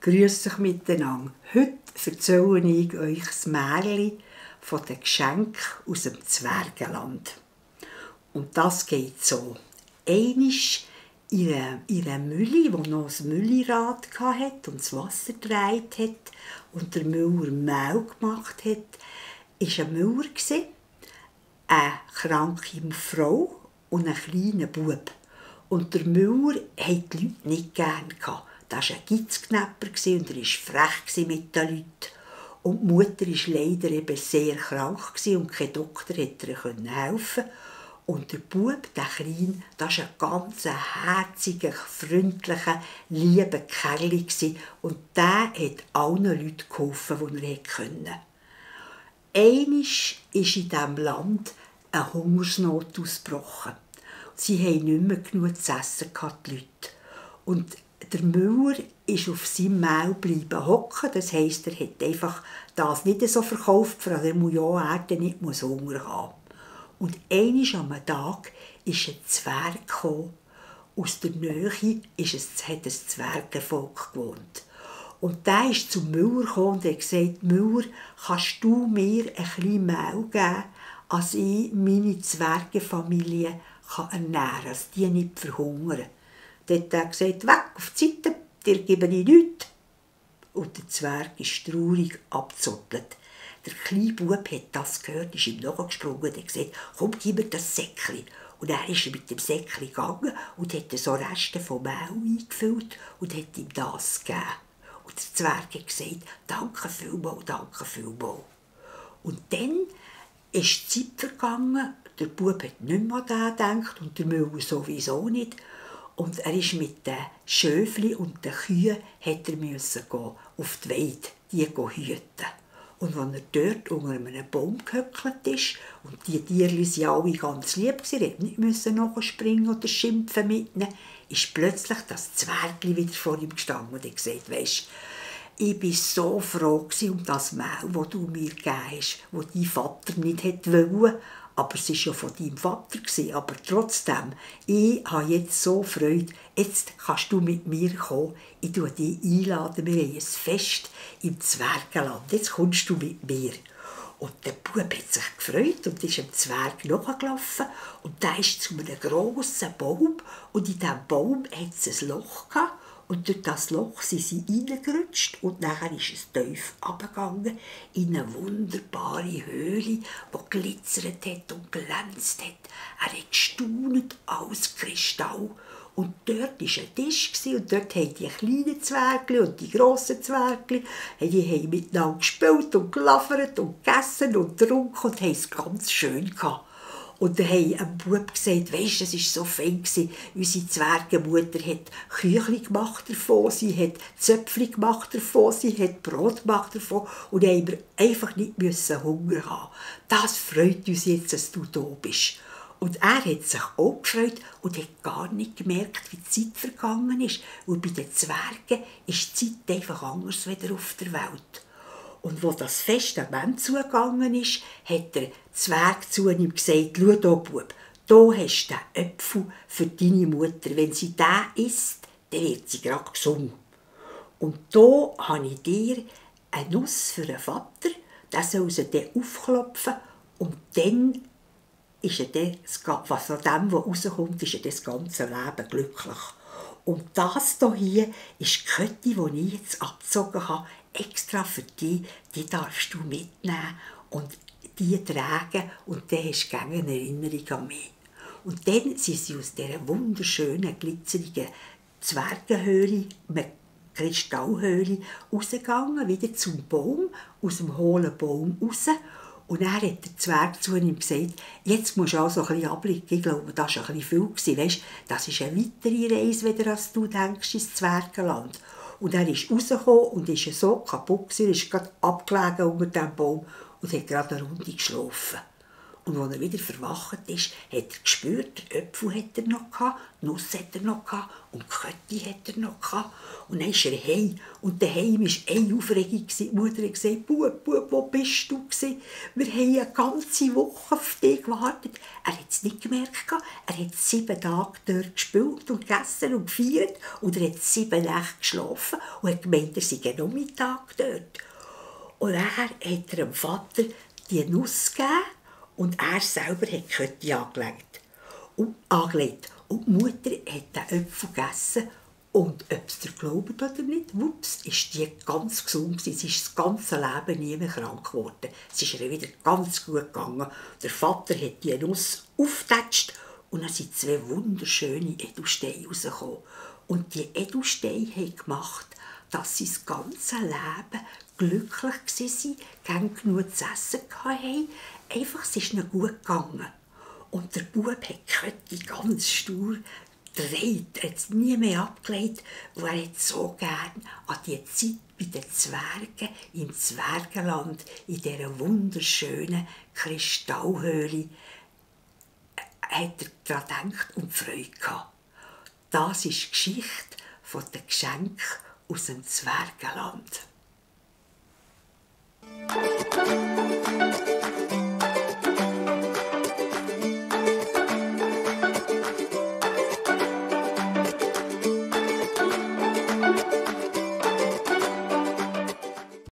Grüß euch miteinander. Heute erzähle ich euch das Märchen von den Geschenken aus dem Zwergenland. Und das geht so. Einmal in einer Mühle, die noch ein Mühlrad hatte und das Wasser gedreht hat und der Müller Mehl gemacht hat, war ein Müller, eine kranke Frau und ein kleiner Bub. Und der Müller hatte die Leute nicht gerne. Das war ein Gitzknäpper und er war frech mit den Leuten. Und die Mutter war leider eben sehr krank und kein Doktor konnte ihr helfen. Und der Bub, der Kleine, das war ein ganz herziger, freundlicher, lieber Kerl. Und der hat allen Leuten geholfen, die er konnte. Einmal ist in diesem Land eine Hungersnot ausgebrochen. Sie hatten nicht mehr genug zu essen, die Leute. Und der Müller ist auf seinem Mehl bleiben hocken. Das heisst, er hat einfach das nicht so verkauft, weil er ja nicht Hunger haben. Und einmal am Tag ist ein Zwerg gekommen. Aus der Nähe hat ein Zwergenvolk gewohnt. Und der ist zum Müller gekommen und hat gesagt: Müller, kannst du mir ein bisschen Mehl geben, als ich meine Zwergenfamilie ernähren kann, dass die nicht verhungern? Dann hat er gesagt: weg auf die Seite, dir gebe ich nichts. Und der Zwerg ist traurig abgezottelt. Der kleine Bub hat das gehört, ist ihm nachgesprungen und hat gesagt: komm, gib mir das Säckchen. Und er ist mit dem Säckchen gegangen und hat so Reste von Mehl eingefüllt und hat ihm das gegeben. Und der Zwerg hat gesagt: danke vielmals, danke vielmals. Und dann ist die Zeit vergangen, der Bub hat nicht mehr daran gedacht und der Müller sowieso nicht. Und er ist mit den Schöfli und den Kühen gehen auf die Weide, die hüten. Und als er dort unter einem Baum gehöckelt ist, und die Tierchen waren alle ganz lieb, er musste nicht nachspringen oder schimpfen mit ihnen, ist plötzlich das Zwergli wieder vor ihm gestanden und hat gesagt: weisst, ich war so froh um das Mehl, das du mir gegeben hast, das dein Vater nicht wollte. Aber es war ja von deinem Vater. Aber trotzdem, ich habe jetzt so Freude. Jetzt kannst du mit mir kommen. Ich lade dich einladen. Wir haben ein Fest im Zwergenland. Jetzt kommst du mit mir. Und der Bub hat sich gefreut und ist dem Zwerg nachgelaufen. Und der ist zu einem grossen Baum. Und in diesem Baum hat es ein Loch gehabt. Und durch das Loch sind sie reingerutscht und nachher ist es tief runtergegangen in eine wunderbare Höhle, die glitzert hat und glänzt hat. Er hat gestaunt, alles Kristall. Und dort war ein Tisch und dort haben die kleinen Zwergli und die grossen Zwergli, die haben miteinander gespielt und gelaufen und gegessen und getrunken und haben es ganz schön gehabt. Und dann haben einem Bub gesagt: weisst, es war so fein. Unsere Zwergenmutter hat Küchli gemacht davon, sie hat Zöpfli gemacht davon, sie hat Brot gemacht davon. Und dann mussten wir einfach nicht Hunger haben. Das freut uns jetzt, dass du da bist. Und er hat sich auch gefreut und hat gar nicht gemerkt, wie die Zeit vergangen ist. Und bei den Zwergen ist die Zeit einfach anders als auf der Welt. Und als das Fest am Ende zugegangen ist, hat der Zwerg zu ihm gesagt: schau hier, Bub, hier hast du den Apfel für deine Mutter. Wenn sie den isst, dann wird sie gerade gesund. Und hier habe ich dir eine Nuss für den Vater, den soll sie dann aufklopfen und dann ist was aus dem, was rauskommt, ist er das ganze Leben glücklich. Und das hier ist die Kette, die ich jetzt abgezogen habe, extra für dich. Die darfst du mitnehmen und die tragen und dann hast du gerne eine Erinnerung an mich. Und dann sind sie aus dieser wunderschönen, glitzerigen Zwergenhöhle, Kristallhöhle, rausgegangen, wieder zum Baum, aus dem hohlen Baum raus. Und dann hat der Zwerg zu ihm gesagt: jetzt musst du also ein bisschen abblicken. Ich glaube, das war ein bisschen viel. Weißt, das ist eine weitere Reise, als du denkst, ins Zwergenland. Und er ist rausgekommen und ist so kaputt, er ist gerade abgelegen unter diesem Baum und hat gerade eine Runde geschlafen. Und als er wieder verwacht ist, hat er gespürt, der Apfel hat er noch gehabt, die Nuss hat er noch gehabt und die Kötti hat er noch gehabt. Und dann ist er heim. Und daheim war eine Aufregung. Die Mutter hat gesagt, Bub, wo bist du gewesen? Wir haben eine ganze Woche auf dich gewartet. Er hat es nicht gemerkt. Er hat 7 Tage dort gespielt und gegessen und gefeiert. Und er hat 7 Nächte geschlafen und hat gemeint, er sei noch Mittag dort. Und dann hat er dem Vater die Nuss gegeben und er selber hat die Kötti angelegt. Und die Mutter hat den Apfel gegessen. Und ob es dir glaubt oder nicht, wups, ist die ganz gesund. Sie ist das ganze Leben nie mehr krank geworden. Es ist ihr wieder ganz gut gegangen. Der Vater hat die Nuss aufgetatscht und dann sind 2 wunderschöne Edelsteine rausgekommen. Und die Edelsteine haben gemacht, dass sie das ganze Leben glücklich waren, genug zu essen hatten. Einfach, es ist ihnen gut gegangen. Und der Bub hat die Kötti ganz stur gedreht, er hat es nie mehr abgelegt, weil er hat so gern an die Zeit bei den Zwergen im Zwergenland, in dieser wunderschönen Kristallhöhle, hat er daran gedacht und Freude gehabt. Das ist die Geschichte der Geschenke aus dem Zwergenland.